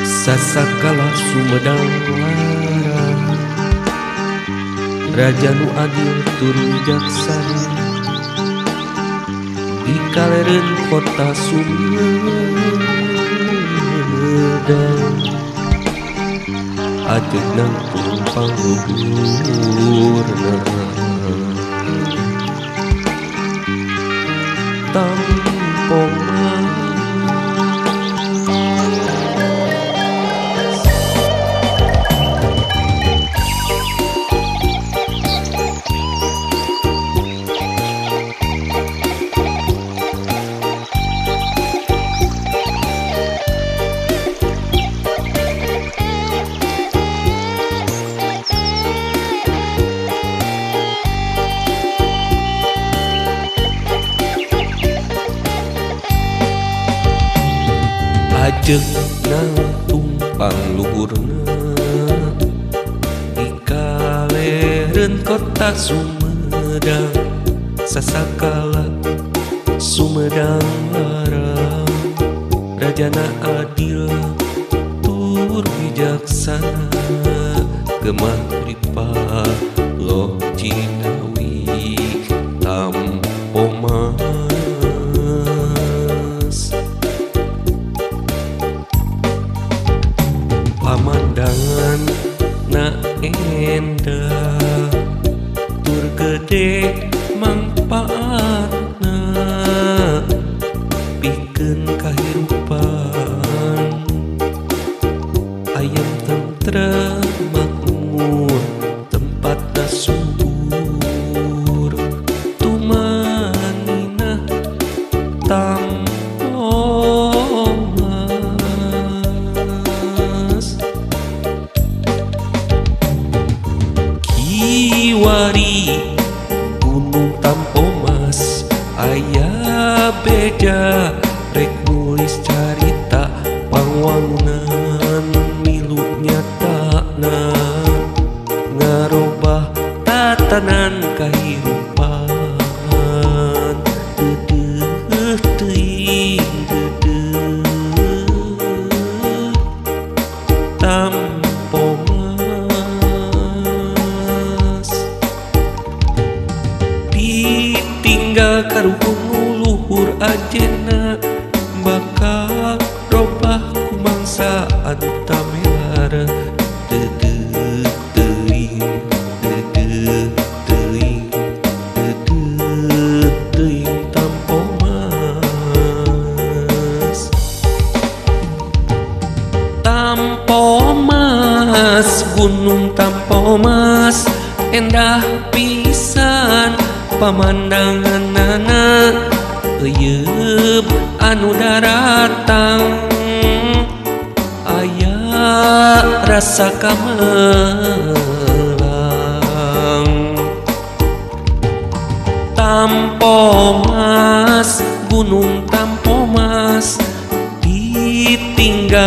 Sasakala Sumedang Larang, Raja nu adil tur wijaksana, di kalereun kota Sumedang, ajeuk nangtung pangluhurna. Tampomas. Ajeuk nangtung pangluhurna di kalereun kota Sumedang, sasakala Sumedang Larang, rajana adil tur bijaksana, gemah ripah loh jinawi Tampomas. Pamandangan na endah tur gede mangpaatna pikeun kahirupan, ayam tentrem makmur tempatna subur, tumaninah Tampomas. Kiwari Gunung Tampomas aya beja rek nulis carita pangwangunan milu nyatana ngarobah tatanan kahirupan, deudeuh teuing deudeuh Tampomas. Ditinggal karuhun luhur ajena bakal robah ku mangsa anu tamelar, deudeuh teuing deudeuh teuing deudeuh teuing Tampomas. Tampomas Gunung Tampomas endah pisan pamandanganana, euyeub anu daratang aya rasa kamelang. Tampomas Gunung Tampomas ditinggal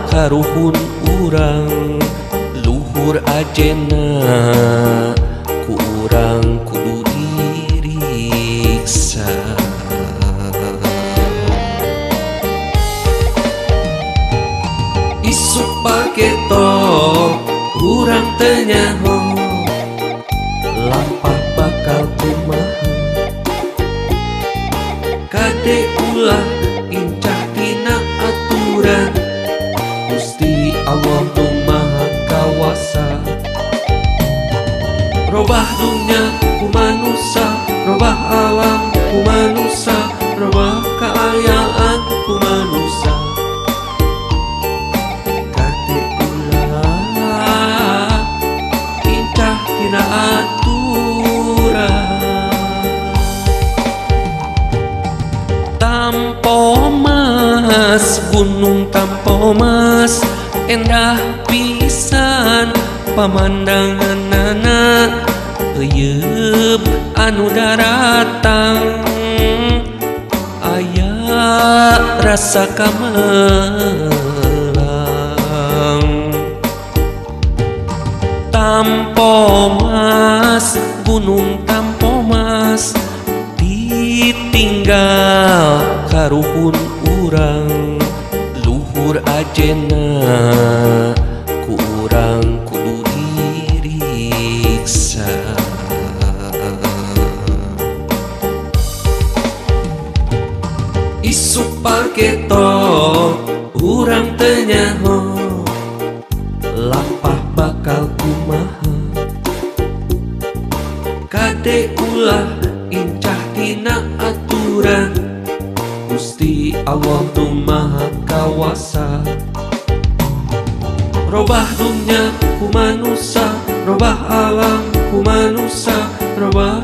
karuhun urang, luhur ajena ku urang kudu diriksa. Isuk paketo urang teu nyaho lampah bakal kumaha, kade ulah incah tina aturan Gusti Allah nu Maha Kawasa. Robah dunya ku manusa, robah alam ku manusa, robah kaayaan ku manusa. Kade ulah incah tina aturan. Tampomas Gunung Tampomas endah pisan pamandanganana, euyeub anu daratang aya rasa kamelang. Tampomas Gunung Tampomas ditinggal karuhun urang luhur ajena ku urang kudu diriksa. Isuk paketo urang teu nyaho lapah bakal kumaha kade ulah incah tina aturan Gusti Allah nu Maha Kawasa. Robah dunya ku manusa, robah alam ku manusa, robah